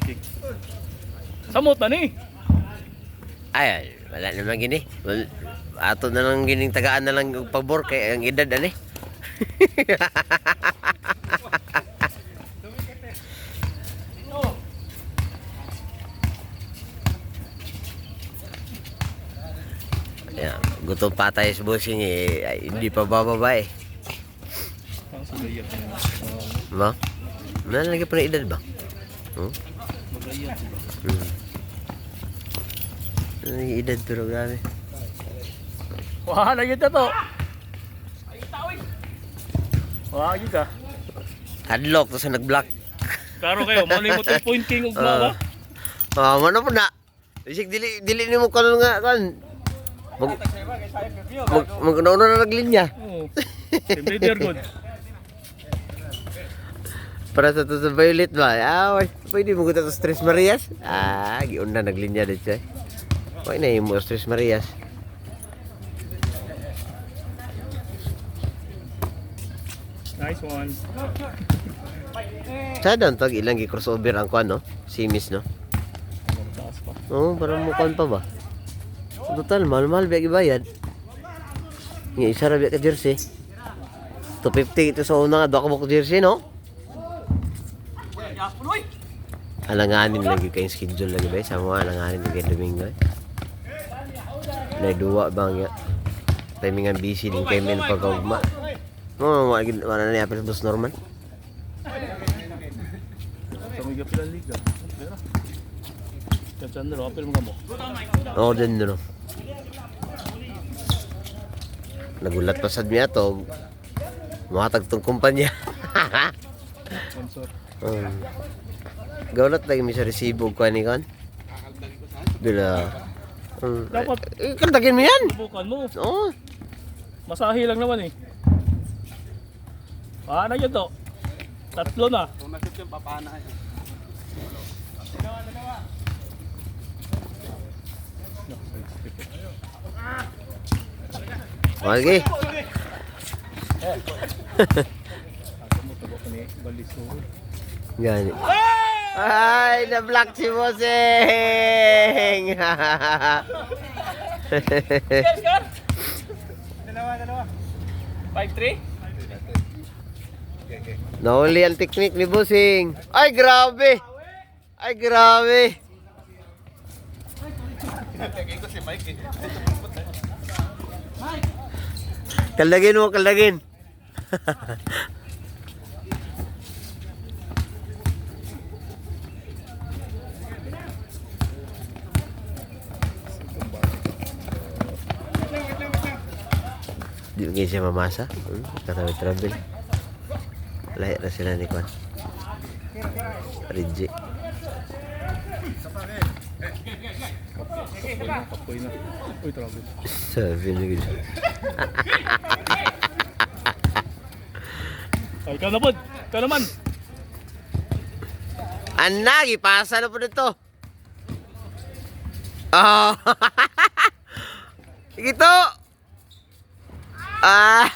Sidekick. Samot na ni. Ay, wala naman gini. Well, ato na lang gining tagaan na lang og pabor kay ang edad ani. Yeah, gutom pa tayo sa bossing eh. Ay, hindi pa bababa eh. Ang sugayat na. Ma? Wala lagi pa na edad ba? Hmm? Magayat. Ay, edad pero grabe. Wah, lagi ta to. Wah, yun ka. Hadlock to sa nag-block. Klaro kayo, mo mo to point king ug ba? Ah, mano po na. Isig dili dili nimo kanon nga kan. Mag mag mag una na naglinya. Oo. Team leader good. Para sa to sa Violet ba? Ah, pwede mo gusto sa Tres Marias? Ah, giuna naglinya dito eh. Why na mo Tres Marias? Nice one. Sa dan tag ilang gi-crossover ang kuan no? Si Miss no? Taas pa. Oo, parang mo kuan pa ba? Total, mahal-mahal biya gibayad. Nga isa ra biya ka jersey. 250 ito sa una nga duha ka buok jersey no? Alanganin lagi kayong schedule lagi ba? Sa mga alanganin lagi Domingo eh. Nay duwa ba nga? Timing ang busy din kayo men pagkaugma. No, wala wala na ni Apple Boss Norman. Sa mga pila liga. Pero. Chandro, apel mo kamo. Oo, din no. Nagulat pa sad mi ato. Mahatag tong kumpanya. Sponsor. Gaulat lagi mi sa resibo ko ani kon. Dila. Dapat- Eh, kaldagin mo yan. Subukan mo. Oo. Masahe lang naman eh. Ah, na yun to. Tatlo na. Okay. Ako mo tabo ko ni Baliso. Gani. Ay, na-block si Bossing! Dalawa, dalawa. 5-3? Nahuli ang technique ni Bossing. Ay, grabe! Ay, grabe! Kaldagin mo, kaldagin. Di ba siya mamasa? Travel-travel. Lahi na sila ni Kwan. Reggie. Kapoy na, kapoy na. Uy, travel. Sabi na gud. Ay, ikaw na pod. Ikaw naman. Anak, ipasa na po nito. Oh. Ito. Ah.